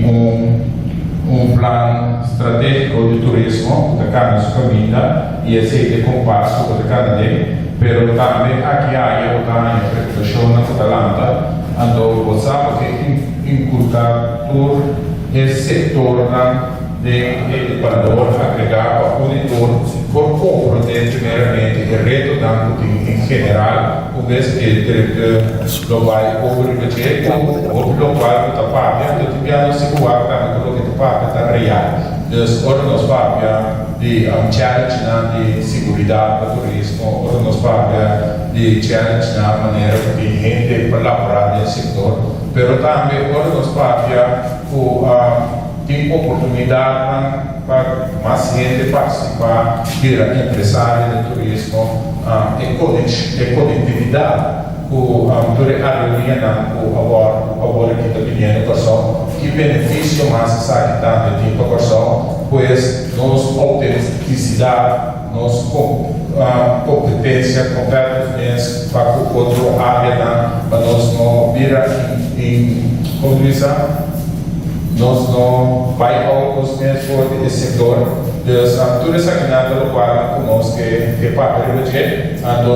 un un plan stratégiko di turismo ku ta kanda su kaminda i esei ta e kompas ku bo ta kanda den, pero tambe aki aya bo ta haña preokupashonnan ku ta lanta, anto bo sa bo ke inkulká tur e sektornan den e balor agregá pa un i tur por komprondé primeramente e retonan ku tin en general un bes e direkteur lo bai over riba dje ku hopi lokual ku ta papia anto tin bia nos tin ku wak tambe ku loke ta papia ta real. Dus ora nos papia di challengenan di siguridat pa turismo, ora nos papia di challengenan manera ku tin hende pa laborá den sektor, pero tambe ora nos papia ku Tin oportunidatnan pa mas hende partisipá, bira empresario den turismo. E e konektividat ku tur e aerolinianan ku awor awor aki ta biniendo Kòrsou, ki benefisio mas esaki tambe tin pa Kòrsou? Pues nos outentisidat, nos kompetensia, competitiveness, pa ku otro áreanan pa nos no bira in, komo bisa? Nos no bai out nos mes for di e sektor. Dus tur esakinan ta lokual ku nos ke ke papia riba dje. Anto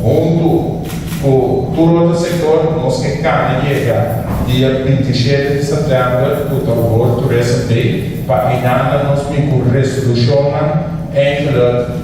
huntu ku tur otro sektor nos ke kana yega dia 27 di sèptèmber ku ta World Tourism Day pa einan nos bin ku resolushonnan eigenlijk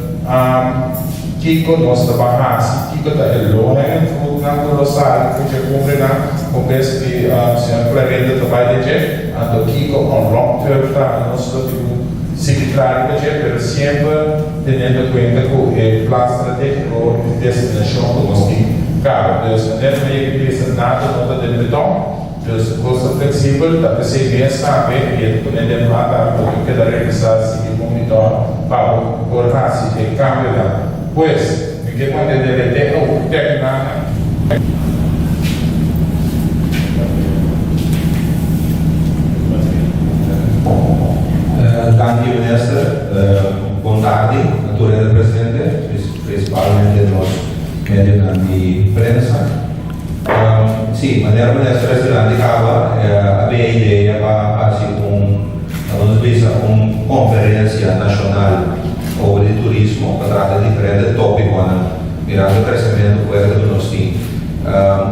Kiko nos ta ban hasi? Kiko ta e low-hanging fruitnan ku lo sali ku dje kumbrenan un bes di señor Clarenda ta bai den dje? Anto kiko on long term tambe nos lo tin ku sigui traha riba dje, pero siemper teniendo kuenta ku e plan strategiko di destinashon ku nos tin kaba. Dus manera mi a yega bisa nada no ta den beton. Dus kos ta fleksibel, ta p'esei mes tambe i e ta pone den plan tambe bo tin keda revisá, sigui monitor pa bo por hasi e kambionan. Pues, mi ke pone den e te ou tèknan. Danki Minister. Bon tardi na tur hende presente, principalmente nos medionan di prensa. Sí, manera Minister Presidente caba a bin e idea pa haci un, laga nos bisa, un conferencia nacional over di turismo pa trata diferente topiconan mirando e crecemento fuerte cu nos tin.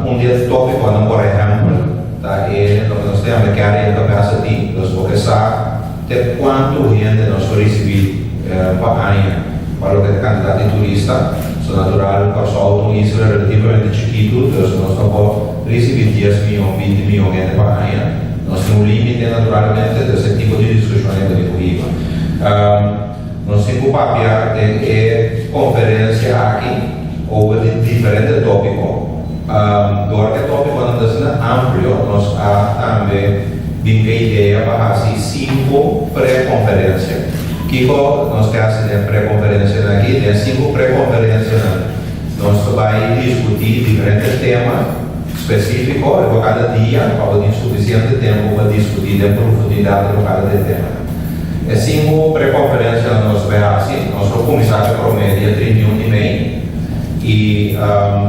Un di e topiconan por ehempel ta e loke nos ta yama carrying capacity, dus bo ke sa te cuanto hende nos por ricibi pa aña pa loke ta cantidad di turista. So natural Kòrsou ta un isla relativamente chikitu, dus nos no por ricibi dies miyon, binti miyon hende pa aña. Nos tin un limite naturalmente, dus e tipo di discusion ei ta bin cu hiba. Nos tin cu papia den e conferencia aki over di diferente topico. Dor e topiconan ta asina amplio, nos a tambe bin cu e idea pa haci cinco pre-conferencia. Kico nos ke haci den pre-conferencianan aki? Den cinco pre-conferencianan nos ta bay discuti diferente tema specifico riba cada dia pa bo tin suficiente tempo pa discuti den profundidad riba cada di e temanan. E cinco pre-conferencianan nos ta bay haci, nos lo cuminsa cu e prome dia 31 di mei. Y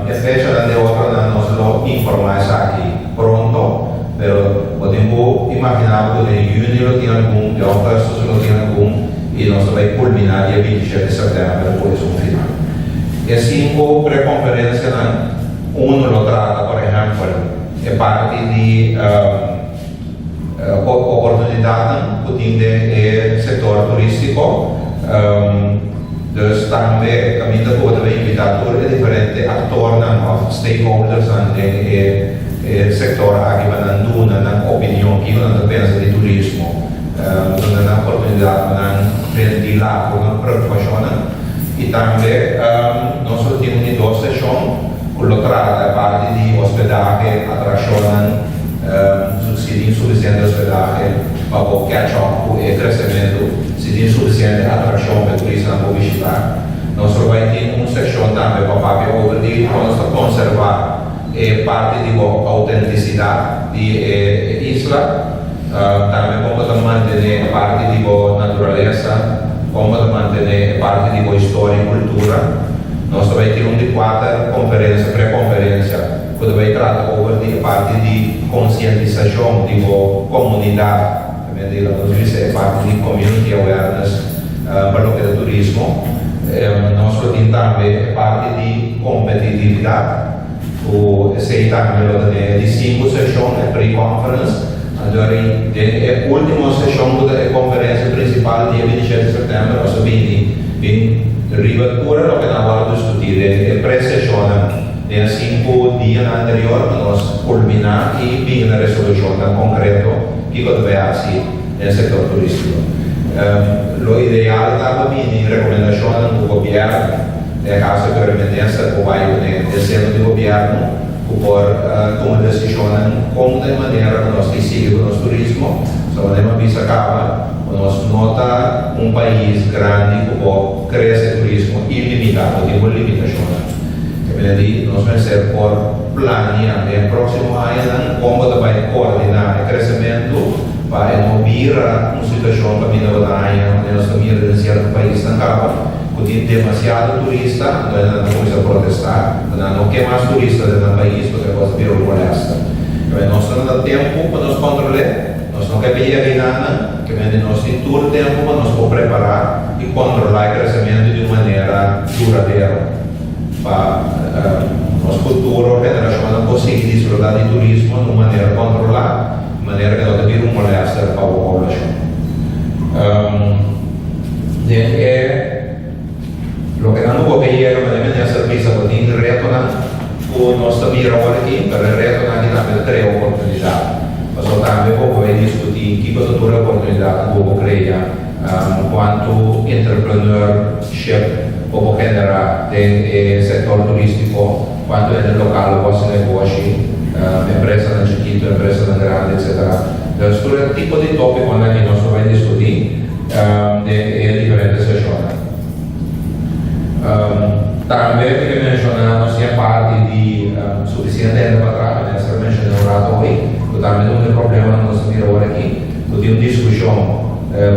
e fechanan den otronan nos lo informa esaki pronto, pero bo tin cu imagina bo cu den juni lo tin algun, den augustus lo tin algun y nos ta bay culmina dia 27 di september cu esun final. E cinco preconferencianan, uno lo trata por ehempel e parti di oportunidadnan cu tin den e sector turistico. Dus tambe caminda cu bo ta bay invita tur e diferente actornan of stakeholdersnan den e sector aki pa nan duna nan opinion kico nan ta pensa di turismo, duna nan oportunidad pa nan ventila tur nan preocupacionnan. Y tambe nos lo tin un di dos sesion cu lo trata e parti di hospedahe, atraccionnan. Si tin sufisiente hospedahe pa bo catch up ku e kresementu, si tin sufisiente atrakshon pa e turistanan por bishitá. Nos lo bai tin un sekshon tambe pa papia over di kon nos ta konservá e parti di bo outentisidat di e isla, tambe kon bo ta mantené e parti di bo naturalesa, kon bo ta mantené e parti di bo historia i kultura. Nos ta bai tin un di kuater konferensia, pre-konferensia. Ku ta bai trata over di e parti di konsientisashon di bo komunidat, tambe di lo nos bisa e parti di community awareness pa loke ta turismo. Nos lo tin tambe e parti di kompetitividat ku esei tambe lo ta den e di sinku seshon, e pre-conference. Anto den e último seshon ku ta e konferensia prinsipal dia 27 sèptèmber nos ta bini bin riba tur e loke nan wòrdu diskutí den e pre-seshonnan den e 5 dianan anterior pa nos kulminá i bini na resolushonnan konkreto kiko ta bai hasi den sektor turístiko. Lo ideal ta pa bini rekomendashonnan ku gobièrnu, den e kaso ku e minister ku bai kuné den seno di gobièrnu, ku por tuma desishonnan kon den manera ku nos ke sigui ku nos turismo. So manera mi a bisa kaba ku nos no ta un pais grandi ku por krese turismo ilimitá, bo tin bo limitashonnan. Ke mester di nos mester por plania den próksimo añanan kon bo ta bai koordiná e kresementu pa e no bira un situashon kaminda bo ta haña manera nos ta mira den sierto paisnan kaba ku tin demasiado turista, anto nan ta kuminsá protestá ku nan no ke mas turista den nan pais pasobra e kos ta bira un molèster. Kemey nos ta na tempu pa nos kontrol'é, nos no ke bia ginanan, kemey di nos tin tur tempu pa nos por prepará i kontrolá e kresementu di un manera duradero pa nos futuro generashonnan por sigui disfrutá di turismo na un manera kontrolá, di manera ku no ta bira un molèster pa bo poblashon. Den e loke nan no por yega manera minister bisa ku tin retonan ku nos ta mira awor aki, pero e retonan aki tambe ta krea oportunidat. Pasobra tambe bo por diskutí kiko ta tur e oportunidatnan ku bo por krea, kuantu entrepreneurship bo por generá den e sektor turístiko, kuantu hende lokal lo por hasi negoshi, empresanan chikitu, empresanan grandi, etsetera. Dus tur e tipo di tópikonan aki nos lo bai diskutí den e diferente seshonnan. Tambe mi ke menshoná nos tin e parti di sufisiente hende pa traha, minister a menshoná un rato awe, ku tambe ta un di e problemanan ku nos ta mira awor aki, ku tin un diskushon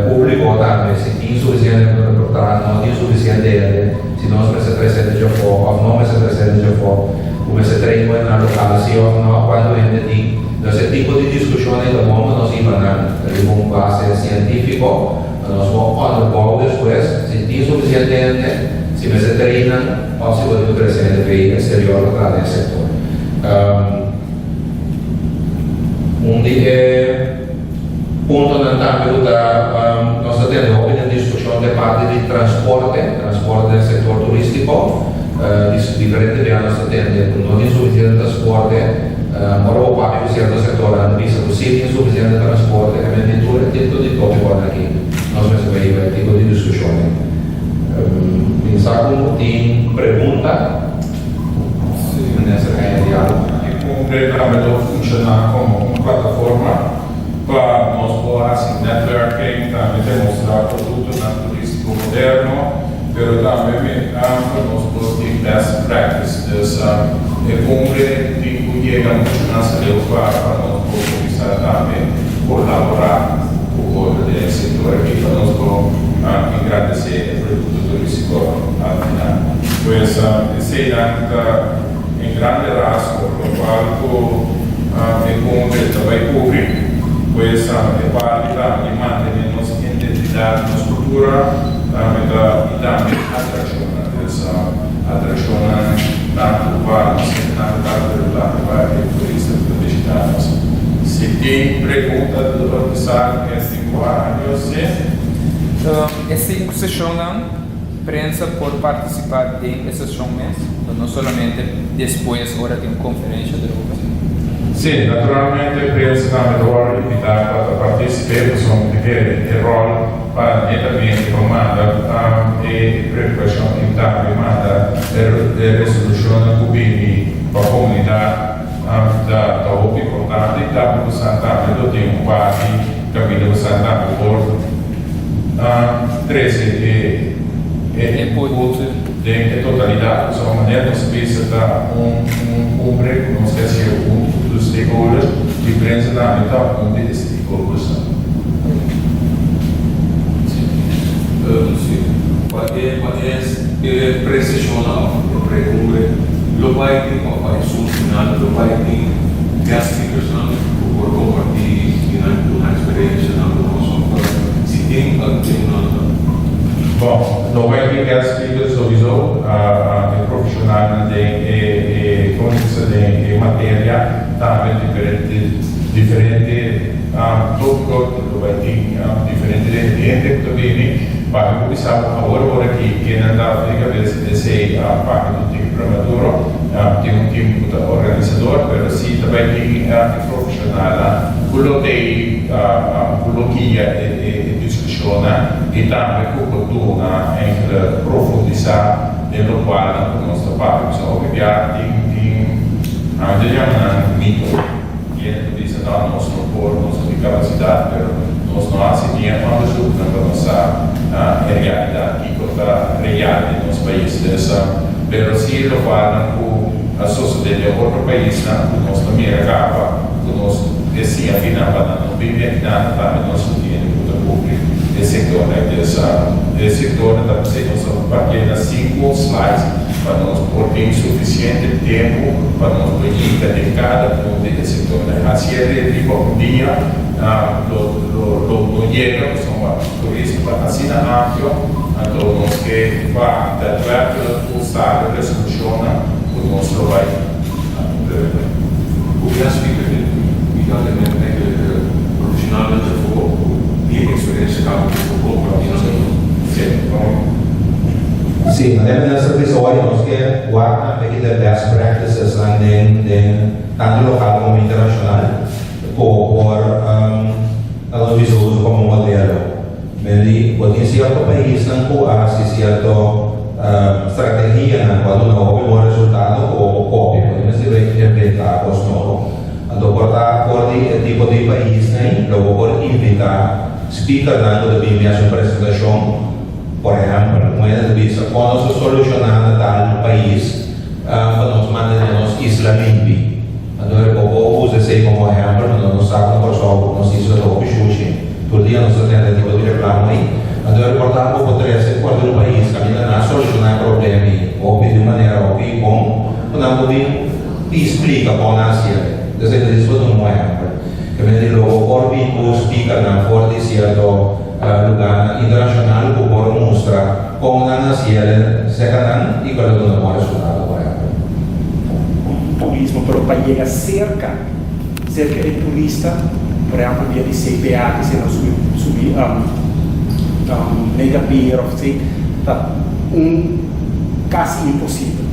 públiko tambe si tin sufisiente hende pa traha, no tin sufisiente hende, si nos mester trese hende djafó òf no mester trese hende djafó, ku mester train ku hendenan lokal si òf no, kuantu hende tin. Entonces e tipo di diskushon ei ta bon pa nos hiba nan riba un base sientífiko, pa nos por onderbouw despues si tin sufisiente hende, si mester train nan òf si bo tin ku trese hende p'e eksterior pa traha den e sektor. Un di e puntonan tambe ku ta nos ta tende hopi den diskushon ta e parti di transporte, transporte den sektor turístiko. Diferente bia nos ta tende ku no tin sufisiente transporte. Ora bo papia ku sierto sektornan ta bisa ku si tin sufisiente transporte, e men di tur e tipo di tópikonan aki nos mester bai hiba e tipo di diskushonnan. Mi sa ku tin pregunta. Minister Caña Diallo. E cumbre tambe lo funciona como un plataforma pa nos por haci netwerking, tambe demostra productonan turistico moderno, pero tambe pa nos por tin best practice. Dus e cumbre tin cu yega mucho mas aleu pa nos por cuminsa tambe colabora cu otro den e sector aki pa nos por engrandece e producto turistico al final. Pues eseinan ta en grande rasgo locual cu e cumbre ta bay cubri. Pues e parti tambe di mantene nos identidad, nos cultura tambe ta y tambe atraccionnan. Dus atraccionnan tanto pa nos hendenan local pero tambe pa e turista cu ta bishita nos. Si tin pregunta duda of sa e 5 años si. E sinku seshonnan, prensa por partisipá den e seshon mes, no solamente despues ora tin un konferensha derover. Sí, naturalmente prensa tambe ta wòrdu invitá pa ta partisip'é, pasobra mi ta kere e ròl pa netamente pa manda e preokupashon i tambe manda e resolushonnan ku bini pa komunidat ta hopi importante i tambe ku san tambe lo tin un parti kaminda ku san tambe por trese e input den e totalidat. Pasobra manera nos bisa ta un kumbre ku nos ke hasié huntu ku tur stakeholders i prensa tambe ta un di e stakeholdersnan. Sí, pa e pre-seshonnan òf e pre-kumbre lo bai tin òf pa esun final lo bai tin guest speakersnan? Bon, lo bai tin guest speaker sowieso, e profesionalnan den e, con ta den e materia, tambe diferente diferente topico, lo bai tin diferente hende cu ta bini. Pa mi cuminsa awor awor aki, ken ta di cabeza esey, pa mi tin prematuro, tin un team cu ta organisador, pero si ta bai tin e profesional cu lo tey, cu lo guia e discusion y tambe cu por duna eigenlijk profundisa den lo cual cu nos ta papia. So, hopi bia tin ami ta yama nan mito. Hende ta bisa, "No, nos no por, nos no tin capacidad," pero nos no haci ni onderzoek nan pa nos sa e realidad, kico ta real den nos pais. Dus, pero si lo cual nan cu a sucede den otro paisnan cu nos ta mira caba, cu nos decía final pa nan no bin akinan, tambe nos lo tin cu ta cubri e sector. Dus, e sector ta nos a parti na cinco slides pa nos por tin suficiente tempo pa nos por yega den cada un di e sector. Asina riba un dia lo no yega, pasobra turismo ta asina amplio, anto nos ke pa daadwerkelijk usa e resolucion cu nos lo bay implementa. Hoe ja, speaker, wie gaat er met eigenlijk professionalen ervoor die experiência gaan compartir? Si, bon. Si, manera minister a bisa, nos ke wak tambe the best practices den tanto local como internacional por nos bisa uso como modelo. Medi, bo tin cierto paisnan cu a haci cierto strategia nan cu a duna hopi bon resultado o copia, bo no mester inventa cos nobo. Anto por ta for di e tipo di paisnan, lo por invita speaker nan cu ta bin haci un presentacion. Por ehempel, un hende bisa con nos a soluciona tal pais pa nos mantene nos isla limpi. Anto, bo usa esey como ehempel, nos no sa con Corsou, nos isla ta hopi sushi. Tur dia nos ta tende tipo di reclamo ey. Anto, por tanto, bo trece for di un pais caminda nan a soluciona e problema hopi di un manera hopi bon, nan por bin explica con nan a haci. Anto, esey ta un ehempel. Ke men lo por bin cu speaker nan for di cierto lugar internacional cu por mustra con nan a haci cerca nan y cual ta un bon resultado, por ehempel. Turismo, pero pa yega cerca di turista, por ehempel, via di CPA, cu si no subi Mega Pier of asina, ta un casi imposibel.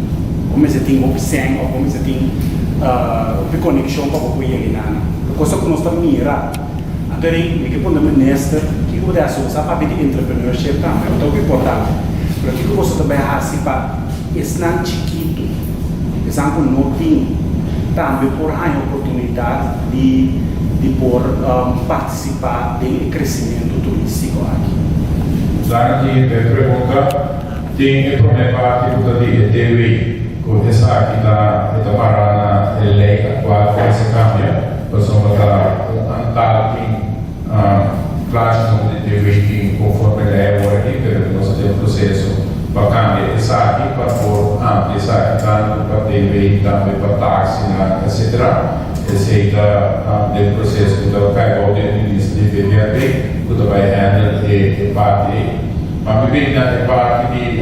Como bo tin un sen of como bo tin un conexion pa por yega na. Cos cu nos ta mira. Anto, mi ke puntra minister, kico bo ta usa pa di entrepreneurship tambe, ta importante. Pero kico bo tambe haci pa esnan chikito, esnan cu no tin, tambe por haya oportunidad di por participa den crecemento turistico aki. Danki pa e pregunta. Tin e prome parti cu ta di e TW, cu esaki ta para na e ley actual cu a cambia, pasobra ta un aantal tin plaats di TW tin conforme ley awor aki, pero nos tin un proceso pa cambia esaki pa por amplia esaki tanto pa TW, tambe pa taxi, etc. Esey ta e proceso cu ta cay bou di minister di VVRP, cu ta bay handle e parti ey. Ma mi bin na e parti di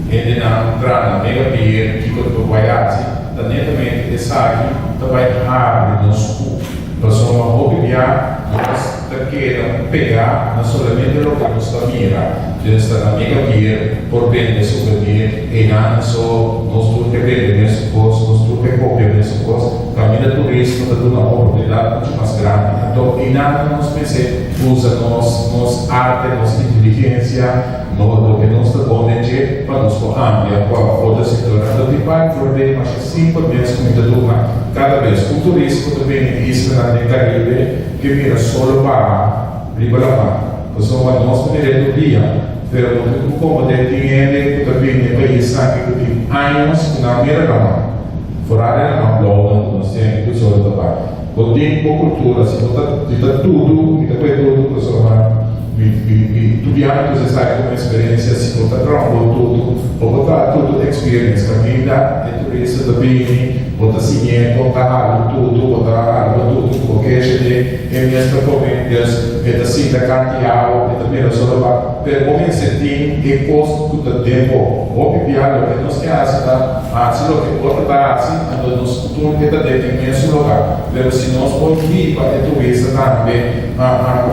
hendenan traha na Mega Pier, kico ta bay haci, ta netamente esaki ta bay habri nos cu. Pasobra hopi bia nos ta keda pega na solamente loke nos ta mira. Dus ta na Mega Pier por bende souvenir, einan so nos tur ke bende mesun cos, nos tur ke copia mesun cos. Caminda turismo ta duna oportunidad mucho mas grandi. Anto, einan nos mester usa nos arte, nos inteligencia, no loke nos ta bon den dje, pa nos por amplia pa otro sector. Anto, tin pa voorbeeld mas simpel mes cu mi ta duna cada bes. Un turista cu ta bini islanan den Caribe ke mira solo baha riba laman. Pasobra nos ta mira tur dia, pero no tin cu como den tin hende cu ta bini e pais aki cu tin años cu nan mira laman. Vooral e laman blauw nan cu nos tin aki cu solo ta bai. Bo tin bo cultura, si bo ta, mi ta tudu, mi ta koe tudu, pasobra mi tur biaha mi ta esaki como experiencia, si bo ta grond bo tudu, bo por ta tudu experience. Caminda e turista ta bini. Bo ta siñ'é kon ta hala un tutu, bo ta hala bo tutu ku bo keshi den e mes ta kome, dus e ta sinta kanti awa, e ta mira solo pa, pero bo mester tin e kos ku ta den bo. Hopi bia loke nos ke hasi ta hasi loke otro ta hasi, anto nos tur ke ta den e mesun loka. Pero si nos por hiba e turista tambe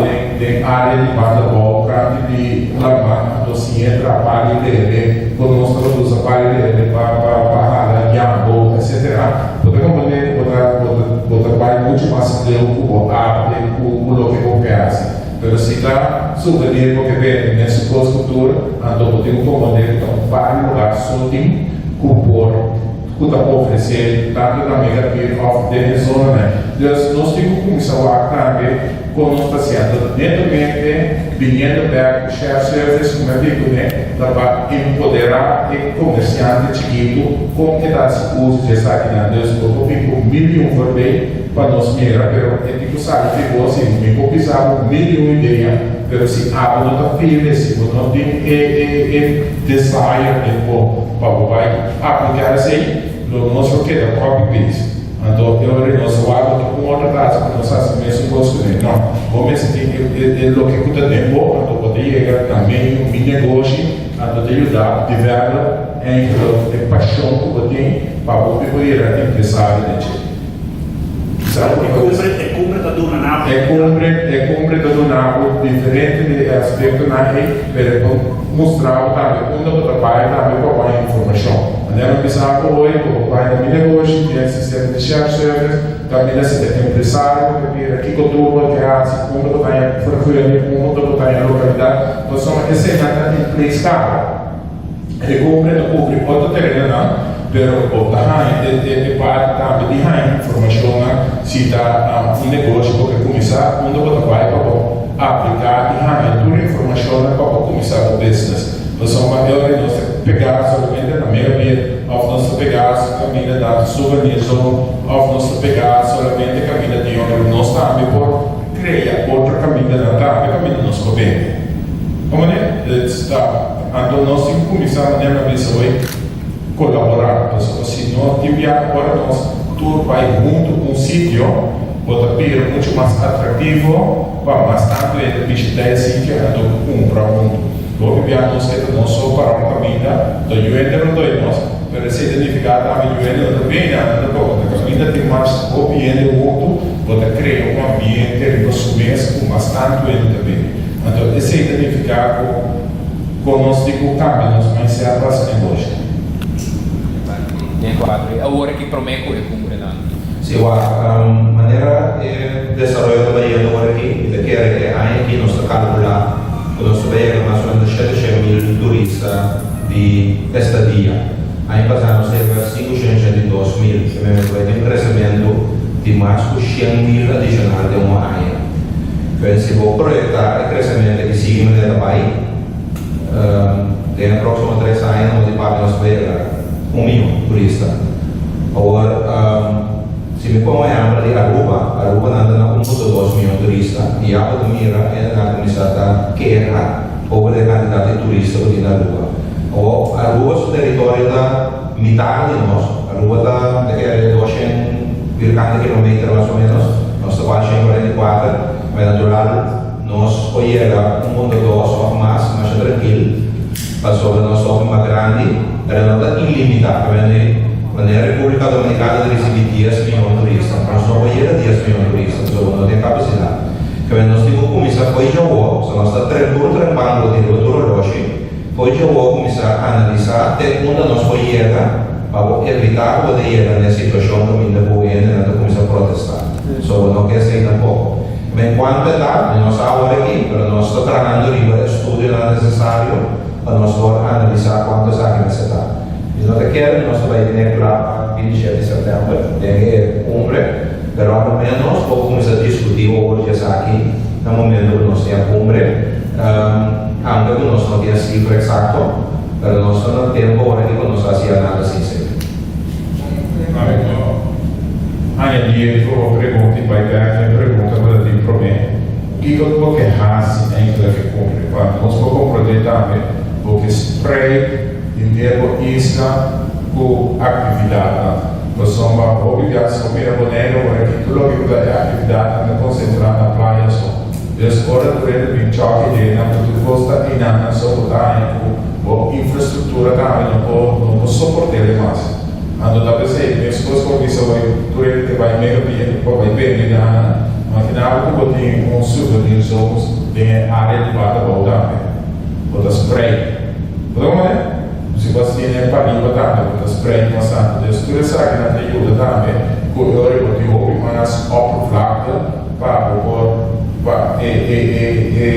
den den área di banda bou kanti di laman, anto siñ'é traha pali bebe, kon nos tabata usa pali bebe pa pa pa hala yambo etc. Bo ta komprendé ku bo ta bo ta bo ta bai muchu mas leu ku bo arte ku ku loke bo ke hasi. Pero si ta souvenir bo ke bende mesun kos ku tur, anto bo tin ku komprendé ku ta un par di lugar so tin ku por ku ta ofresé tantu na Mega Pier òf den e zonanan. Dus nos tin ku kuminsá wak tambe kon nos ta hasiendo. Netamente biniendo bèk ku Chef Service ku mi a bin kuné ta pa empoderá e komersiante chikitu kon e ta hasi uso di esakinan. Dus bo por bin ku mil i un voorbeeld pa nos mira, pero e tin ku sali di bo. Si mi por bisa bo mil i un idea, pero si abo no ta firme, si bo no tin e e desire den bo pa bo bai apliká esei, lo nos lo keda copy paste. Anto e ora nos wak lo tin un otro ta hasi ku nos hasi mesun kos kuné. No, bo mester tin e loke ku ta den bo, anto bo ta yega na medio mi negoshi, anto ta yuda bo develop enkele e pashon ku bo tin pa bo por bira empresario den dje. E cumbre ta duna na bo. E cumbre ta duna bo diferente di e aspectonan ei, pero e por mustra bo tambe unda bo ta bai tambe pa bo haña informacion. Manera mi bisa bo hoy, bo por bai na mi negoshi, den e sistema di chef service, kaminda si ta empresario bo ke bira, kiko tur bo ke hasi, unda bo ta haña vergunning, unda bo ta haña localidad, pasobra eseinan ta in place caba. E cumbre ta cubri otro terenonan, pero bo ta haña e parti tambe di haña informacionnan si ta un negoshi bo ke cuminsa, unda bo ta bay pa bo aplica y haña tur informacionnan pa bo cuminsa bo business. Pasobra e ora nos ta pega solamente na Mega Beer of nos ta pega caminda na Souvenir Zone of nos ta pega solamente caminda di otro, nos tambe por crea otro camindanan tambe caminda nos por bende. Como ne? Ta. Anto nos tin ku kuminsá manera mi a bisa hoy, kolaborá. Pasobra si no tin bia ora nos tur bai huntu un sitio, bo ta bira muchu mas atraktivo pa mas tantu hende bishitá e sitio anto kumpra huntu. Hopi bia nos ke ta nos so para un kaminda, ta yu hende rondó di nos, pero esei ta nifiká tambe yu hende no ta bini nan tampoco. Ta kaminda tin mas hopi hende huntu, bo ta krea un ambiente riba su mes ku mas tantu hende ta bini. Anto esei ta nifiká ku. Kon nos tin ku kambia nos mindset pa hasi negoshi? Den kuadro e awor aki promé ku e kumbrenan. Si wak manera e desaroyo ta bayendo awor aki, mi ta kere e aña aki nos ta kalkulá ku nos ta bay yega mas o menos 700 mil turista di estadia. Aña pasá nos a yega 582 mil, ke men nos ta bay tin un kresementu di mas ku 100 mil adishonal den un aña. Pues si bo proyecta e crecemento aki sigui manera ta bay, den e proximo 3 aña nos di papia nos ta bay yega 1 miyon turista. Awor, si mi pon ehempel di Aruba, Aruba nan ta na 1.2 miyon turista y ya bo ta mira hende nan a cuminsa ta keha over di e cantidad di turista cu tin na Aruba. Awor, Aruba su territorio ta mitar di nos, Aruba ta ta kere 200 vierkante kilometer mas o menos, nos ta 444, ma natural nos por yega 1.2 of mas masha trankil, pasobra nos ta hopi mas grandi, pero no ta ilimitá, pasobra manera Repúblika Dominikana ta risibí 10 miyon turista, nos no por yega 10 miyon turista, pasobra no tin kapasidat. Kende nos tin ku kuminsá fo'i djawo, so nos ta tur trempan bo tin riba tur oloshi, fo'i djawo kuminsá analisá te unda nos por yega pa bo evitá ku bo ta yega na e situashon kaminda ku hendenan ta kuminsá protestá. So bo no ke esei tampoko. En kuantu e ta, mi no sa awor aki, pero nos ta trahando riba e estudionan nesesario pa nos por analisá kuantu esaki mester ta. Mi no ta kere nos ta bai tene kla pa 27 di sèptèmber den e kumbre, pero a lo ménos por kuminsá diskutí over di esaki na momento ku nos tin e kumbre, aunke ku nos no tin e sifra eksakto, pero nos ta na tempu awor aki pa nos hasi análisis ei. Añadiendo un pregunta i bai bèk na e pregunta ku ta tin promé, kiko bo ke hasi enkele ke kumbre? Pa nos por komprondé tambe bo ke spreid henter bo isla ku aktividatnan. Pasobra hopi biaha si bo mira Boneiru ora aki tur loke ku ta e aktividatnan ta konsentrá na playa so. Dus ora tur hende bin chòki den nan ku tur kos ta einan nan so bo ta haña ku bo infrastruktura tambe no por no por soport'é mas. Anto ta p'esei meskos ku bo bisa oi tur hende ke bai mega bia pa bai bende gana, imaginá bo ku bo tin un souvenir zones den e área di Bata Bou tambe. Bo ta sprei. Bo ta komprendé? Si bo asina e pariba tambe bo ta sprei mas tantu. Dus tur esakinan ta yuda tambe ku e ora bo tin hopi mas oppervlakte pa bo por pa e e e e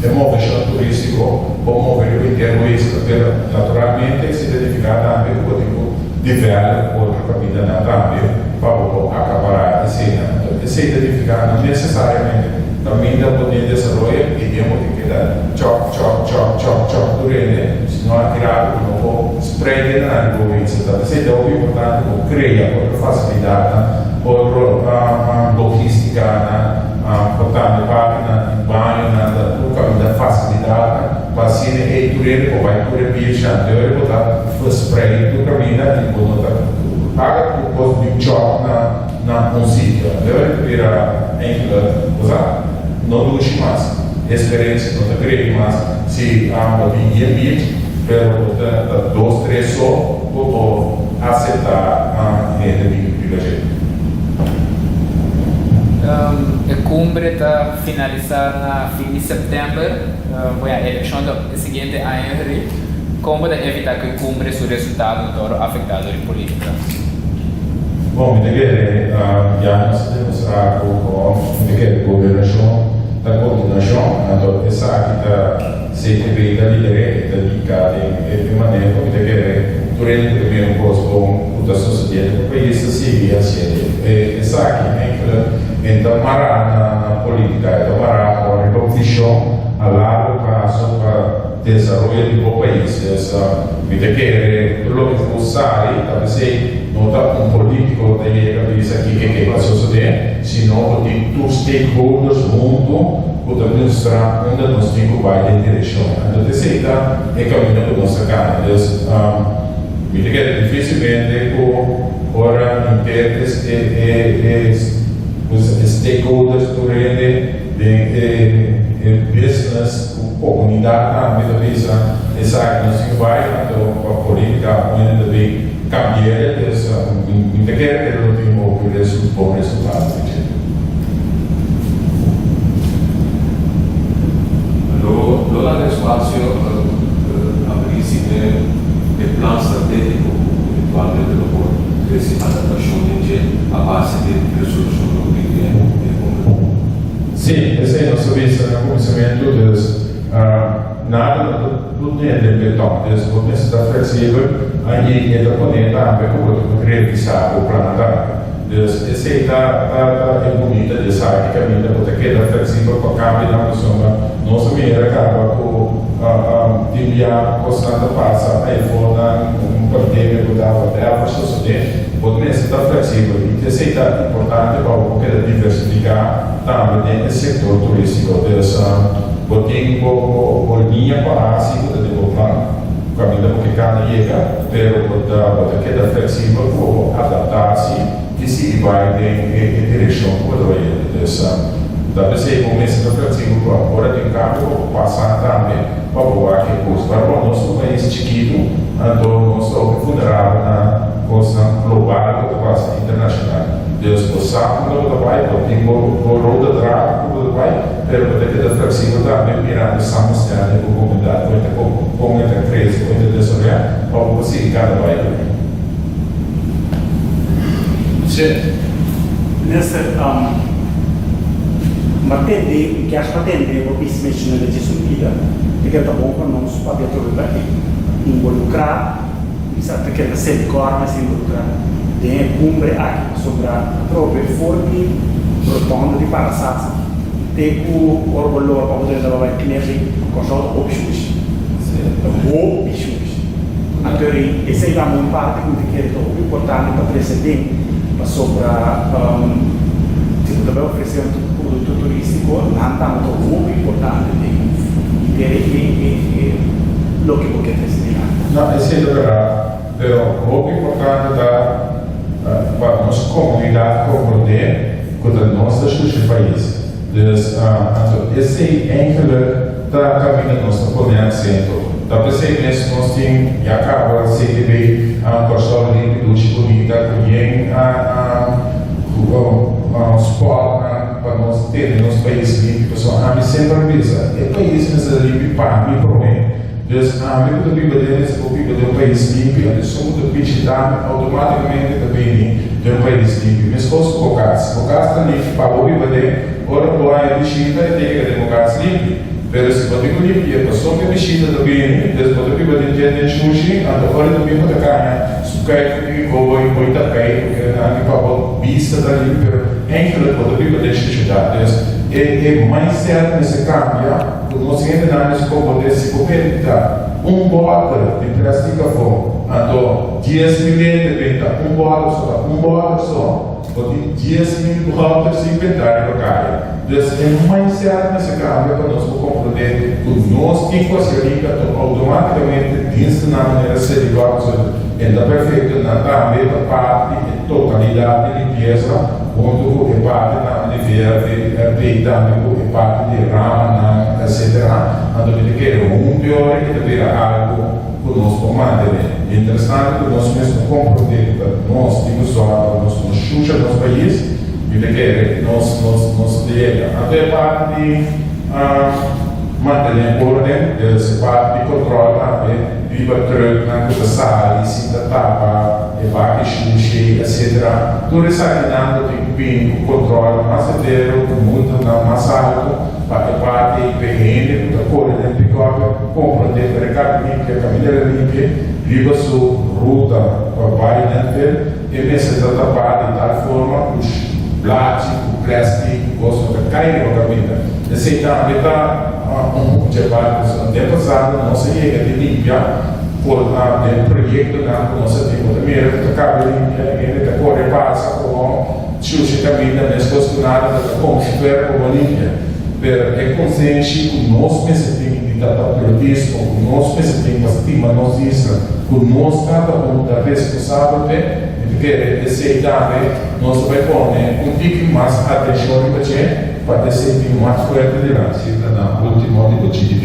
e moveshon turístiko por move riba henter bo isla. Pero naturalmente si ta nifiká tambe ku bo tin ku develop otro kamindanan tambe pa bo por akapará eseinan. Anto esei ta nifiká no nesesariamente kaminda bo den desaroyo i den bo tin keda chòk chòk chòk chòk chòk tur hende, sino a kira ku no por spreide nan riba bo isla. Ta p'esei ta hopi importante bo krea otro fasilidatnan, otro logístikanan, por tambe partinan di bañonan, ta tur kaminda fasilidatnan pa asina ei tur hende por bai tur e birshan. Te ora bo ta verspreid tur kaminda i bo no ta paga tur kos di chòk na na un sitio. Te ora ta bira enkele, bo sa, no dushi mas. Experiencia no ta cree mas si bo tin yen beach pero bo ta ta dos tres so bo por acepta hende bin riba dje. E cumbre ta finalisa na fin di september, bueno eleccion ta e siguiente aña ri. Con bo ta evita cu e cumbre su resultado no ta worde afecta door e politica? Bon, mi ta kere ya nos a demostra cu mi ta kere gobernacion ta continuacion, anto esaki ta CTB ta lider'é, e ta hinca den e maneho. Mi ta kere tur hende cu ta mira un cos bon cu ta sucediendo cu pais ta sigui haciendo esaki. Enkele e ta mará na politica, e ta mará con riba vision a largo plazo pa desaroyo di bo pais. Dus mi ta kere tur loke ku sali ta p'esei no ta un politico ta yega bisa kiko ke ta sosode, sino ku tin tur stakeholders huntu ku ta mustra unda nos tin ku bai den direkshon. Anto t'esei ta e kaminda ku nos ta kana. Dus mi ta kere dificilmente ku ora henter e stakeholders tur hende den e business, Ku komunidat tambe ta bisa esaki nos tin bai anto pa politica un hende ta bin cambi'e dus mi ta kere kere lo tin hopi bon resultado di dje. Lo lo laga espacio abri si den e plan strategico cu eventualmente lo por trece adaptacion den dje a base di resolucion lo bin den e congreso. Sí, esei nos a bisa na kuminsamentu, dus nada no ta dune den beton, dus bo mester ta fleksibel i e ta pone tambe ku bo ta por revisá bo plan tambe. Dus esei ta ta ta e bunita di esaki kaminda bo ta keda fleksibel pa kambia nan pasobra nos a mira kaba ku tin bia kosnan ta pasa aifonan, un pandemia ku ta whatever sosodé, bo mester ta fleksibel i esei ta importante pa bo por keda diversifiká. Tambe den e sektor turístiko. Dus bo tin bo bo liña pa hasi ku ta den bo plan, kaminda bo ke kana yega, pero bo ta bo ta keda fleksibel ku bo por adaptá si i sigui bai den e e direkshon ku bo ta bai yendo. Dus ta p'esei bo mester ta fleksibel pa ora tin kambio bo por pasa tambe pa bo wak e kos. Pero bon, nos ta un pais chikitu, anto nos ta hopi vulnerabel na kosnan global ku ta pasa internashonal. Dus bo sa unda bo ta bai, bo tin bo bo rode draad ku bo ta bai, pero bo ta keda fleksibel tambe mirando samenstelling di bo komunidat, kon e ta kon e ta krese, kon e ta desaroyá, pa bo por sigui kada bai ku e. Sí. Minister, m'a tende, mi kier pa tende bo bisa menshoná den dje su bida, e keda ta bon pa nos papia tur riba e involukrá. Mi sa ta keda Selikor mester involukrá den e kumbre aki pasobra atrobe for di rotonda di Parasasa te ku ora bo lora pa bo drenta pa bai Knefi, Kòrsou ta hopi shushi. Ta hopi shushi. Anto esei tambe un parti ku mi ta kere ta hopi importante pa trese den pasobra si bo ta bai ofresé un produkto turístiko nan tambe ta hopi importante den henter e loke bo ke trese dilanti. No, esei ta berdad, pero hopi importante ta. Pa nos komunidat komprondé ku ta nos ta shusha e pais. Dus, anto esei eigenlijk ta kaminda nos ta pone aksento. Ta p'esei mes nos tin ya kaba CTB Kòrsou Limpi Dushi Bunita ku yen spòtnan pa nos tene nos pais limpi. Pasobra ami semper a bisa, e pais mester ta limpi pa mi promé. Dus ami ku ta biba den mester por biba den un pais limpi, anto esun ku ta bishitá mi outomátikamente ta bini den un pais limpi. Meskos ku bo kas. Bo kas ta limpi pa bo biba den, ora bo haña bishita e ta yega den bo kas limpi. Pero si bo tin ku limpi'é pasobra e bishita ta bini, dus bo ta biba den dje den shushi, anto ora e ta bin bo ta kaña su kai ku i bo i bo i tapei ku keda nan aki pa bo bista ta limpi, pero eigenlijk bo ta biba den shushidat. Dus e e mindset mester kambia. Ku nos hendenan mester komprondé si bo benta un bòter di plèstik afó, anto 10,000 hende benta un bòter so ta un bòter so, bo tin 10,000 bòter sin bentá riba kaya. Dus e mindset mester kambia pa nos por komprondé ku nos tin ku hasi rica anto outomátikamente dienstenan manera Seligor pasobra e no ta perfekto, nan tambe ta parti di e totalidat di limpiesa. Huntu ku e partinan di VRT tambe ku e parti di ramanan etc. Anto mi ta kere huntu e ora ki ta bira algu ku nos por mantené. Mientrastantu ku nos mes no komprondé ku ta nos tin ku sòru pa nos no shusha nos pais, mi ta kere nos nos nos ta yega. Anto e parti di mantené órden, e parti di kòntròl tambe riba trùknan ku ta sali sin ta tapa. E baki shushi, etc. Tur esakinan lo tin ku bini ku kontrol mas severo, ku multanan mas altu pa e parti ei p'e hende ku ta kore den pikòp komprondé ku e rekabi limpia, kaminda el a limpia riba su ruta pa bai Nashville, e mester ta tapá di tal forma ku blachi, ku plèstik, ku kos no ta kai riba kaminda. Esei tambe ta un hopi dje parti pasobra den pasado nos a yega di limpia. Por ta den proyectonan cu nos a tin bo ta mira cu ta caba limpia e hende ta core pasa como shushi caminda mescos cu nada ta ta como si fuera cu bo limpia. Pero e consenshi cu nos mester tin di ta patriotismo cu nos mester tin pa stima nos isla cu nos cada un ta responsabel p'e, mi ta kere esey tambe nos ta bay pone un tiki mas atencion riba dje pa esey bin mas fuerte dilanti. Cifranan ultimo di bo GDP.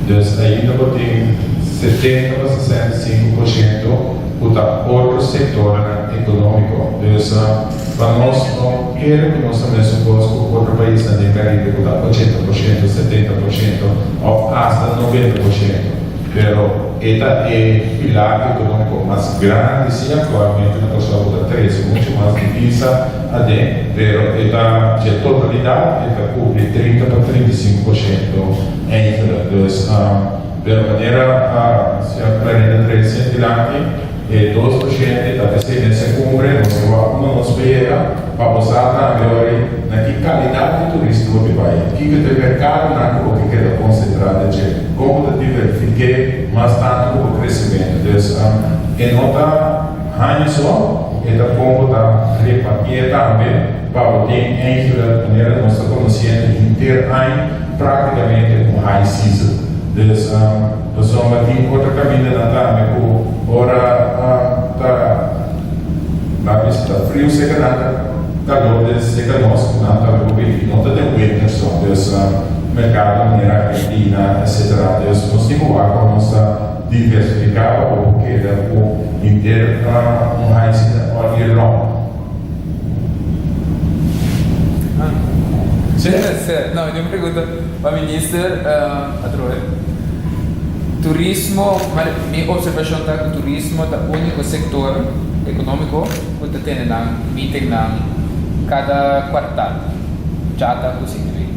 Dus ainda bo tin 70 pa 65% ku ta otro sektornan ekonómiko. Dus pa nos no kere ku nos ta mesun kos ku otro paisnan den Karibe ku ta 80%, 70% òf asta 90%. Pero e ta e pilar ekonómiko mas grandi si aktualmente na Kòrsou ku ta trese muchu mas divisa aden, pero e ta dje totalidat e ta kubri 30 pa 35%. Eigenlijk dus pero manera señor Clarinda trece dilanti e 2% ta p'esei mester cumbre nos ta wak unda nos por yega pa bo sa tambe ori na ki calidad di turista bo ke bai kiko ta e mercadonan ku bo ke keda concentra den dje con bo ta diversifique mas tanto ku bo crecemento dus e no ta haña so e ta con bo ta repartié tambe pa bo tin eigenlijk manera nos ta conociendo henter aña. Práktikamente un high season. Dus pasobra tin otro kamindanan tambe ku ora ta laat bisa ta friu seka nan ta kalor den seka nos ku nan tambe por bini no ta den winter so. Dus merkado manera Argentina etcetera. Dus nos tin ku wak pa nos ta diversifiká pa bo por keda ku henter un high season all year long. No, mi tin un pregunta pa minister atrobe. Turismo, mi observacion ta cu turismo ta unico sector economico cu ta tene nan meetingnan cada cuartal, chata cu sintri.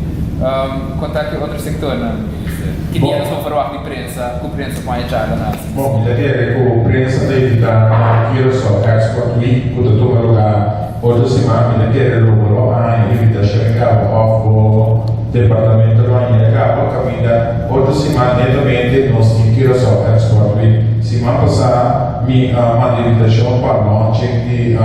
Con ta ki otro sectornan, minister? Ki dia nos por verwacht di prensa, cu prensa por haña charla na? Bon, mi ta kere ku prensa ta invitá na Curaçao Export Week ku ta tuma lugá otro siman. Mi ta kere lo bo lo haña invitashon e kaba òf bo departamento lo haña e kaba kaminda otro siman netamente nos tin Curaçao Export Week. Siman pasá mi a manda invitashon pa launching di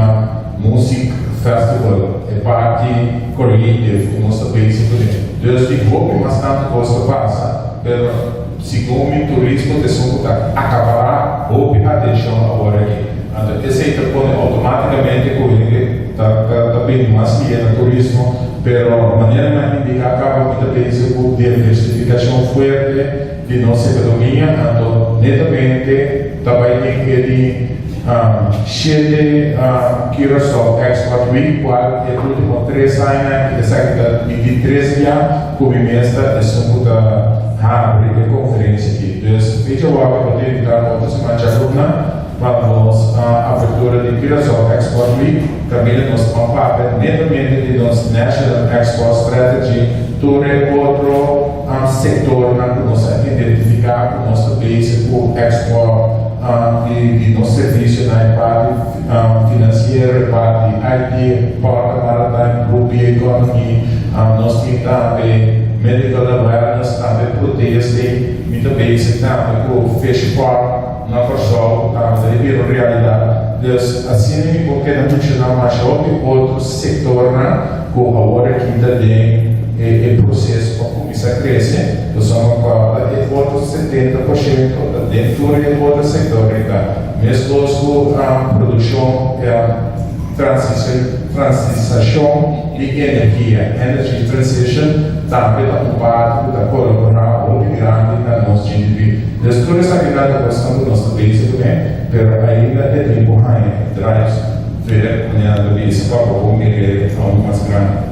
Music Festival, e parti creative ku nos ta bezig kuné. Dus tin hopi mas tantu kos ta pasa, pero. Segun mi turismo ta esun ku ta akapará hopi atenshon awor aki. Anto esei ta pone outomátikamente ku hende ta ta bini mas bia na turismo, pero manera mi a indiká kaba mi ta pensa ku diversifikashon fuerte di nos ekonomia anto netamente ta bai den e di shete Curaçao Export Week kual e ultimo tres añanan esaki ta mi di tres bia ku mi mes ta esun ku ta habri e konferensia aki. Dus fecha wak bo ta invitá otro siman djabruna pa nos apertura di Curaçao Export Week kaminda nos pan papia netamente di nos National Export Strategy tur e otro sektornan ku nos a identifiká ku nos ta bezig ku export di nos servisio na e parti finansiero, e parti di IT, e parti maritime, blue economy, nos tin tambe medical and wellness, tambe Proteus tin, mi ta bezig tambe ku fish farm na Kòrsou, tambe ta bira un realidat. Dus asina mi por keda menshoná masha hopi otro sektornan ku awor aki ta den e proseso pa kuminsá krese, pasobra kòrda e otro 70% ta den tur e otro sektor ei ta. Meskos ku produkshon, transisashon di energia, energy transition, tambe ta un parti ku ta kolaborá hopi grandi na nos GDP. Dus tur esakinan ta kosnan ku nos ta bezig kuné, pero ainda e tin ku haña e drives. Ver, manera nan ta bisa, pa bo mira e aun mas grandi.